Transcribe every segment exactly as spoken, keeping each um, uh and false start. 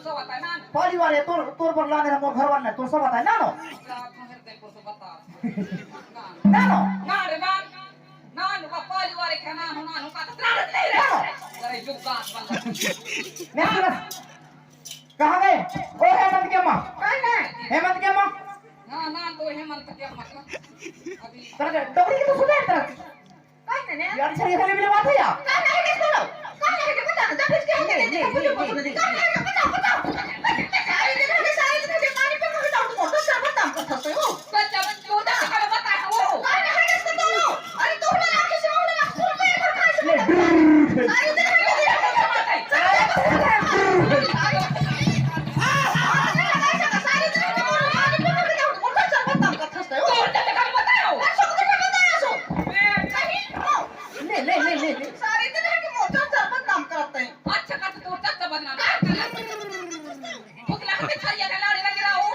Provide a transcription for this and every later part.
सब बताए ना। पहली बार ये तोर, तोर पर लाने रहे मोर घर वाले, तोर सब बताए ना नो। ना नो। ना रे ना। ना नो, पहली बार के ना हो, ना हो, का तो ना नहीं रे। अरे जुगाड़ बंदा। नहीं तो बस। कहाँ गए? ओ हेमंत के माँ। कहाँ गए? हेमंत के माँ। ना, ना, तो हेमंत के माँ। अभी तेरा डोकरी की तो सुने तेरा। कौन है ने? यार, छड़ी खाली मिले बात है यार। कौन है के सुनो? कौन है के बता ना, जब इसके नहीं, नहीं, नहीं, नहीं। कौन है के बता, बता। सारे दिन हमें, सारे दिन हमें पानी पे खड़े डाल दो, तो शरबत नाम का फंसे हो। बच्चा, बच्चा, वो तो हमें बता है वो। कौन है के सुनो? अरे, तू ना आके सुनो ना, सुन ले, एक बार खाए से ले, बता। सारे दिन हमें, सारे दिन हमें, सारे दिन हमें, सारे दिन हमें पानी पे खड़े डाल दो, तो शरबत नाम का फंसे हो। तू तो कल बताओ। मैं सब दिन हमें बताया सो। मैं कहीं, ओ। ले, ले, ले, ले, ले। सारे दिन है कि मोर चाचा बदनाम करत हे। अच्छा, का तो तोर चाचा बदनाम करत हे। भूख लगत हे, छरिया के लाड़ी लगे रहो।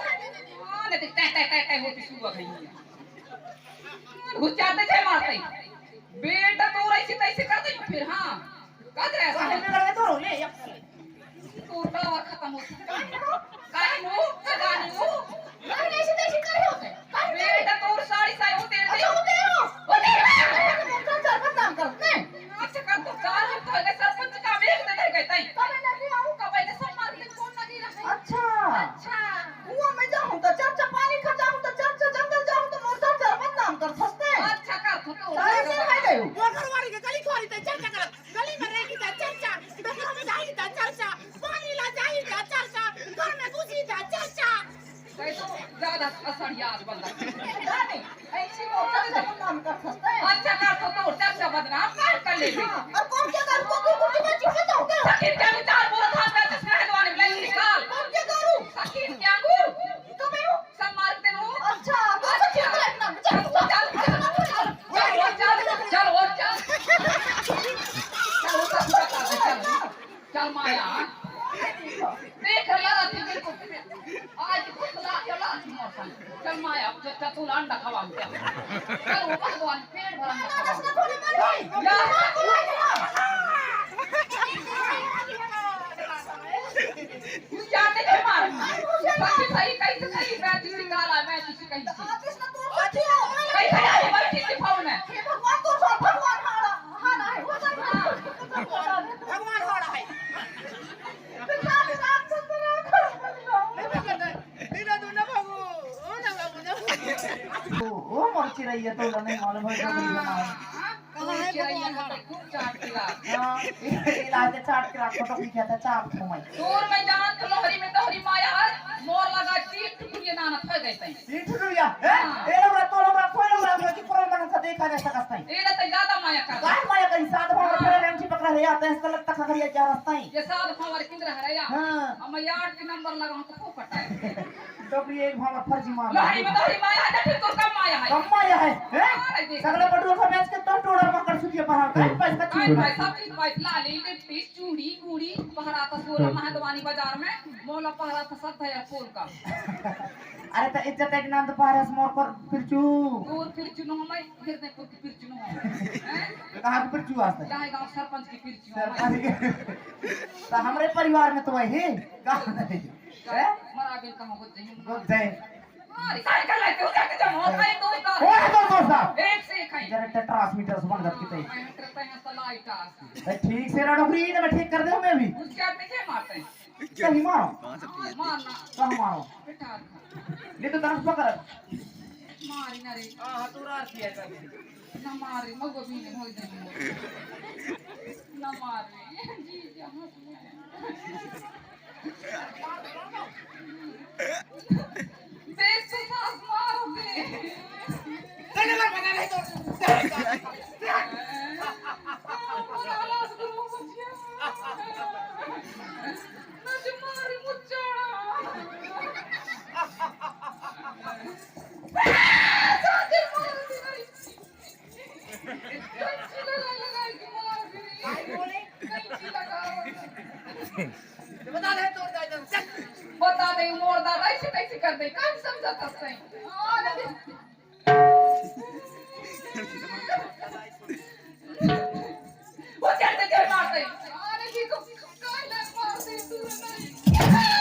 हाँ, नहीं तो टै, टै, टै, टै होती शुरू हो गई। घुस जाते थे मारते। बेटा तोर ऐसी तैसी कर दे फिर, हाँ। कद रहे काहे में करके तो ले, या तोर का और खत्म होती। काहे नु? का जानी नु? अरे, ऐसे तैसे करे होते। बेटा, तोर साड़ी साई उतेर दे। अच्छा, उतेरो। उतेरो। मोर चाचा बदनाम करत हे। अच्छा, कर तो चार दिन तो है, सरपंच का एक दिन है कहता ही। कब है ना कि आऊँ, कब है ना, सब मार के कौन लगी रहे? अच्छा। अच्छा। कुआं में जाऊँ तो चर्चा, पानी खा जाऊँ तो चर्चा, जंगल जाऊँ तो मोर चाचा बदनाम करत हंसते। अच्छा, कर तो, तो। सारे दिन है गए। मोर घरवाली के गली खोरी ते चर्चा करत। गली में रही त चर्चा, डोकरा में जाई त चर्चा, पानी ला जाई त चर्चा, घर में घुसी त चर्चा। कहे तो ज्यादा असड़िया आज बंदा। जाने, ऐसी वो चर्चा बदनाम कर सकते हैं। अच्छा, कर तो, तो चर्चा बदनाम कर, कर ले। हाँ, और कौन क्या कर, को, को, को, को, को, को, को, सखी क्या विचार बोला था, मैं जिसमें है, तो आने वाली निकाल। कौन क्या करूँ? सखी क्या करूँ? तो मैं हूँ। सब मारते हो। अच्छा, तो अच्छा। चल, चल, चल, चल, चल, और चल, चल, और चल। चल, और चल, चल, चल, चल, माया। देख, यार, अति बिल्कुल। आज कुछ ला, चला, चल, माया, चल, चल, तू अंडा खवा, चल। चल, वो भगवान, पेट भर अंडा खवा। या। तू जाने के मार। सही, सही, कहीं से सही, मैं तुझे काला, मैं तुझे कहीं से। कहीं से आई, बैठी थी फोन में। हे भगवान, तू सो भगवान हारा, हारा है, वो सब भगवान हारा है। ओ, ओ, मोर चिरैया, तो नहीं मालूम है, क्या बोल रहा है? कहाँ है चिरैया भगवान? का तो खूब चाट के लाग। हाँ, इलाज के चाट के लाग, फोटो खींचा था, चाप को मैं। तोर मैं जान तो लोहरी में तोहरी माया है, मोर लगा चीट टुटुरिया नाना फै गए तई। चीट टुटुरिया, हैं? हाँ। ए लोग, तो लोग, कोई लोग, कोई लोग, कोई लोग, देखा नहीं सकता है। ए ले तो ज्यादा माया कर। काय माया करी, सात भाव हाँ। पर रेंची पकड़ा है, या तैस तलक तक खगड़िया जा रस्ता है। ये सात भाव किंद्र है या? हाँ। अब मैं आठ के नंबर लगाऊं तो खूब कटा है। डोकरी एक भाव फर्जी मार। लोहरी में तोहरी माया है, फिर तो कम माया है। कम माया है, हैं? हाँ, नहीं देखा। सगले बटुआ का बेच के तो टोड़ा मकर सुतिया पहरा, कहीं पैसा काहे चीज पैसा, चीज पैसा, लाली, लिपस्टिक, चूड़ी, गुड़ी, पहरा तो सोलह महादवानी बाजार में, मोला पहरा तो सब है फूल का। अरे तो इज्जत एक नाम तो पहरा से मोर कर फिर चू। दूर फिर चुनो मैं, फिर नहीं कुछ फिर चुनो। हैं? तो कहाँ को फिर चू आता है? यहाँ गांव सरपंच की फिर चुनो मैं। सरपंच के। तो हमरे परिवार में तो वही, कहाँ नहीं? हैं? मरा बिल कहाँ को जाइए? को जाए। अरे, काय कर लेते हो? जाके जमा होता है, दो का। ओए, दो, दो साहब। एक से एक है। जरा टे ट्रांसमीटर से बन जाती है। हाँ, मैं करता है, तो लाइट आ। ए, ठीक से रहो, डोकरी, ना मैं ठीक कर दे हूँ मैं भी। उसके आदमी क्या मारते हैं? सही मारो। हाँ, मारना। कहाँ मारो? बेटा। ये तो तरफ पकड़। मारी ना रे। हाँ, हाँ, तू रार किया कर। ना मारी, मगो भी नहीं होई देनी। ना मारी। जी, जी, हाँ, सुनिए। देख तो सास मारो बे। चल, चल, बता नहीं तो। बना लो उसको, मुझे। ना जो मारी मुझे। सास मारो बे। कैंची लगा लगा के मार दे। कैंची लगा। बता दे, तोड़ दे, चल। बता दे, मोर दादा ऐसे कैसे कर दे, काहे समझा सकते हैं? हाँ, वो चढ़ के चढ़ मार दे। अरे, देखो, काहे लग मार दे, तू नहीं।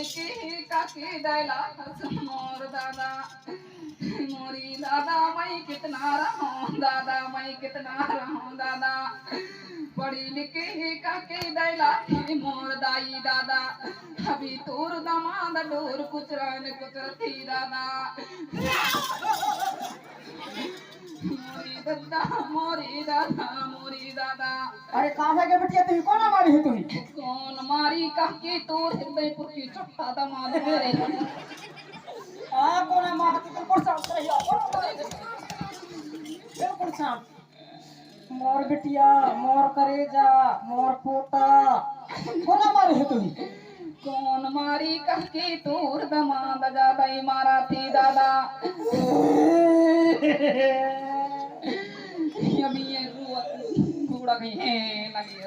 के काकी दैला हस मोर दादा, मोरी दादा, मैं कितना रहूं दादा, मैं कितना रहूं दादा। पढ़ी लिखी काकी दैला मोर दाई दादा, अभी तोर दमाद डोर कुचरन कुचरती दादा। मोरी दादा, मोरी दादा, मोरी दादा। अरे का है गे बिटिया, तुही कोन मारी है तुही? कोन मारी कह के तोर हृदय पुरखी चट्टा दमाद मारे। आ कोन मार तू बिल्कुल शांत रहिया, कोन मारी है? बिल्कुल शांत। मोर बिटिया, मोर करेजा, मोर पोता, कोन मारी है तुही? कोन मारी कह के तोर दमाद जादा ही मारा थी दादा। अभी ये रुआ कूड़ा कहीं है लगे।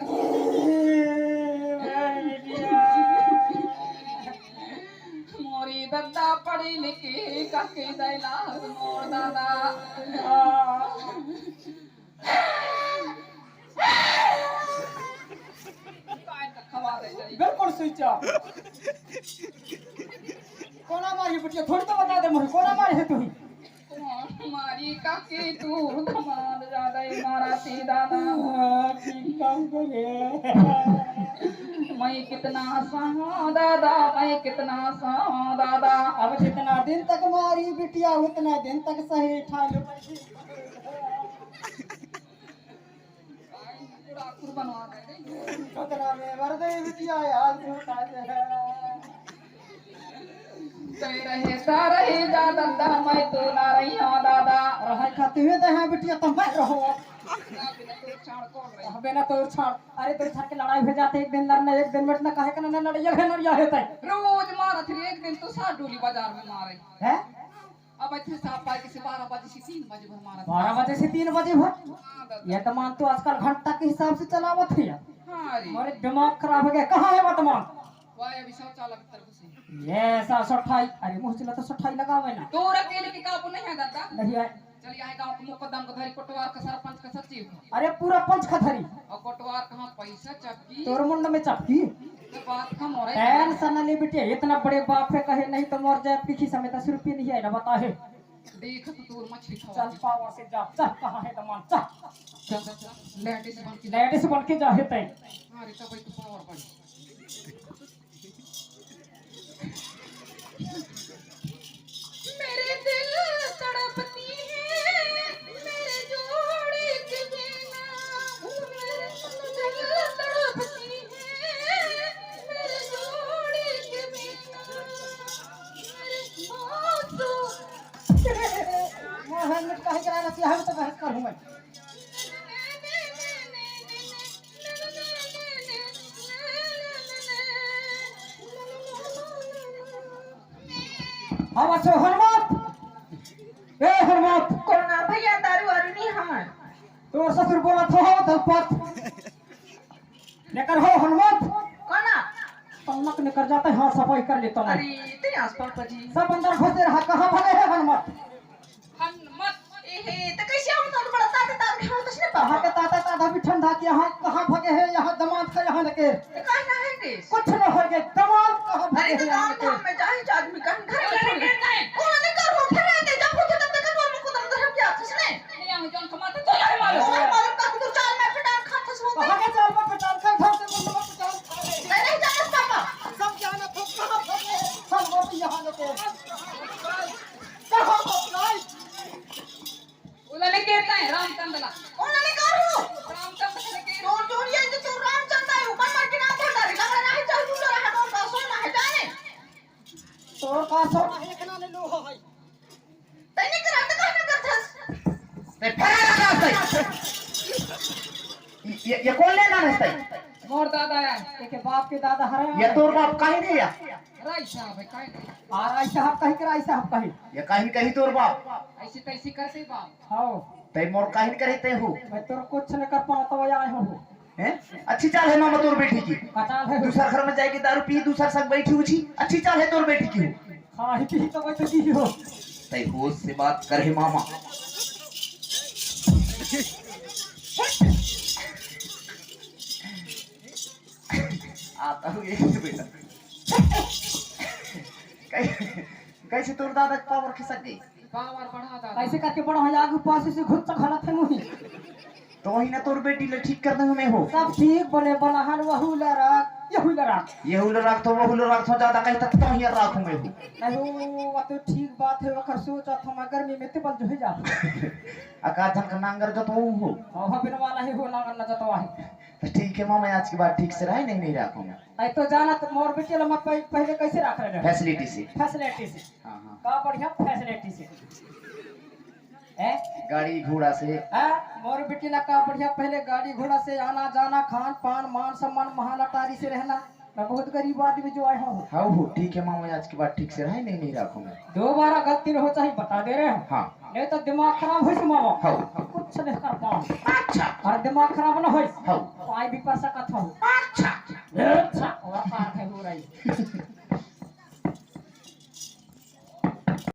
मोरी दद्दा पढ़ी लिखी कह के दैला मोर दादा। बिल्कुल स्विच ऑफ। कोन मारी बिटिया, थोड़ी तो बता दे मुझे, कोन मारी है तुही? कोन मारी कह के तोर दमाद जादा ही मारा थी दादा। हाँ, ठीक काम करे। मैं कितना सहूं दादा, मैं कितना सहूं दादा। अब जितना दिन तक मारी बिटिया, उतना दिन तक सही ठान। खतरा में मर गई बिटिया, यार तू का दे। तै रहे सा रहे जा दद्दा, मैं तो ना रही हूं दादा। रहे खाते हुए तो है बिटिया, तो मैं रहो। बिना तोर छाड़ कौन रही? अब बिना तोर छाड़, अरे तोर छाड़ के लड़ाई हो जाते, एक दिन लड़ना, एक दिन मिटना, काहे का ना लड़ाई है, लड़ाई है तै। रोज मारत रही, एक दिन तो सात डोली बाजार में मारे। हैं? अब इतने साफ पाई किसी बारह बजे से तीन बजे भर मारा। बारह बजे से तीन बजे भर? हाँ, दादा। ये तो मान तो आजकल घंटा के हिसाब से चलावत है यार। हाँ रे। हमारे दिमाग खराब हो गया। कहाँ है वर्तमान? वह अभी शौचालय भीतर घुसे। ये ऐसा सठाई, अरे मुंह चला तो सठाई लगावे ना। तोर अकेले के काबू नहीं है दादा। नहीं है। चल यहाँ गांव के मुकदम को धरी, कोटवार का सरपंच का सचिव। अरे पूरा पंच का धरी। और कोटवार कहाँ पैसा चपकी? तोर मुंड में चपकी। तो बात कम हो रही है। टेंशन ना ले बिटिया, इतना बड़े बाप है कहे नहीं तो मर जाए, आपकी खीसा में दस रुपये नहीं है ना, बता है। देख तो तोर मछली खावा चल दे। पावर से जा, चल, कहाँ है दमाद, चल। चल, चल, चल, लेडीज बन के जा। लेडीज बन के जा, है तै। हाँ रे, तब तो पावर बढ़। मेरे दिल तड़पती है, मेरे जोड़ी के बिना। मेरे दिल तड़पती है, मेरे जोड़ी के बिना। मोहन मिट काहे करा रहा है, हम तो बहस करूं मैं। अब असो हनुमत, ए हनुमत। कोन भैया, दारू वारू नहीं हमार। तोर ससुर बोला था हो दलपत। लेकर हो हनुमत। कोन? पलक निकर जाता है, हाँ, सफाई कर लेता हूँ। अरे, ते आस पापा जी। सब अंदर घुसे रहा, कहाँ भगे है हनुमत? हनुमत, ए हे, ते कैसे हम तो बड़ा ताते ताते हम तो नहीं कहाँ पापा। के ताते ताते भी ठंडा किया, हाँ, कहाँ भगे है यहाँ दमाद का यहाँ लेके? ते कहाँ ना है के? कुछ न हो गए, दमाद कहाँ भगे अरे, तो है यहाँ काम लेके? धाम में जाए, आदमी कहाँ घर में अरे, छोड़। कहता है। कौन नहीं कर रहा, फिर रहते, जब होते तब तक और मुको दम धर्म क्या था, सुने? नहीं, हम जौन कमाते तो नहीं मालूम। कौन मालूम का तू चाल में पिटान खात था, सुनते? कहाँ के चाल में पिटान खाए, घर से मुंह में पिटान खाए? नहीं, नहीं, जाने पापा। सब जाना तो कहाँ भगे? हम वो भी यहाँ लेके। कहाँ भगे? उला लेके आता है रामचंद ला। उला लेके आ रहा हूँ। रामचंद के लेके। तोर जोड़िया जो तोर रामचंद है, ऊपर मार के नाम बोल डाले। लग रहा है, चल तू जरा हटो, का सोना है, जाने। तोर का सोना है, इतना ले लो, हो भाई। तैने करा तो कहना करथस। ते फेर आ रहा है। ये, ये कौन लेना है तै? मोर दादा है, एक बाप के दादा हरे। ये तोर बाप काहे नहीं है? राय साहब है, काहे नहीं? आ राय साहब कही के राय साहब कही। ये काहिन कही तोर बाप? ऐसी तैसी करते बाप। हाँ। तै मोर काहिन कही ते हूँ। मैं तोर कुछ न कर पाता, वही आए हूँ। हैं? अच्छी चाल है मामा तोर बेटी की। का चाल है? दूसर घर में जाके दारू पी, दूसर संग बैठी उठी। अच्छी चाल है तोर बेटी की। हाँ, ही पी तो बैठ की हो। तै होश से बात कर हे मामा। आता हूँ यही से बेटा। से तोर दादा के पावर खिसक गई। पावर बढ़ा दादा। कैसे करके बड़ा है, आगू पास से घुच्चा घालत हे मुही। तो वही ना तोर बेटी ले ठीक कर दूं मैं हो। सब ठीक बने बना हन, वहू ला राख, यहू ला राख। यहू ला राख तो वहू ला राख तो ज्यादा कही तक तो ही राखूं मैं हो। नहीं वो तो ठीक बात है, वकर सोचा था मैं गर्मी में तिबल जो है जा। अका झन का नांगर जो तो हो। और बिन वाला ही हो नांगर न जतवा है। तो ठीक है मामा, आज के बाद ठीक से रहे, नहीं नहीं राखूं मैं। नहीं तो जाना तो मोर बेटी ला मैं पह- पहले कैसे रख रहे हैं? फैसिलिटी से। फैसिलिटी से। हाँ हाँ। का बढ़िया फैसिलिटी से। हैं? गाड़ी घोड़ा से। हैं? मोर बेटी ला का बढ़िया पहले गाड़ी घोड़ा से आना जाना, खान पान, मान सम्मान, महान अटारी से रहना। मैं बहुत गरीब आदमी जो आया हूँ। हाँ हो ठीक है मामा, आज के बाद ठीक से रहे, नहीं नहीं राखूं मैं। दोबारा गलती न हो चाहे बता दे रहे हैं। हाँ। नहीं तो दिमाग खराब हो से मामा। हाँ। कुछ नहीं कर पाऊँ। अच्छा। और दिमाग खराब ना हो हाँ। तो आई भी पा सकत हूँ। अच्छा। अच्छा, वह पार है हो रही।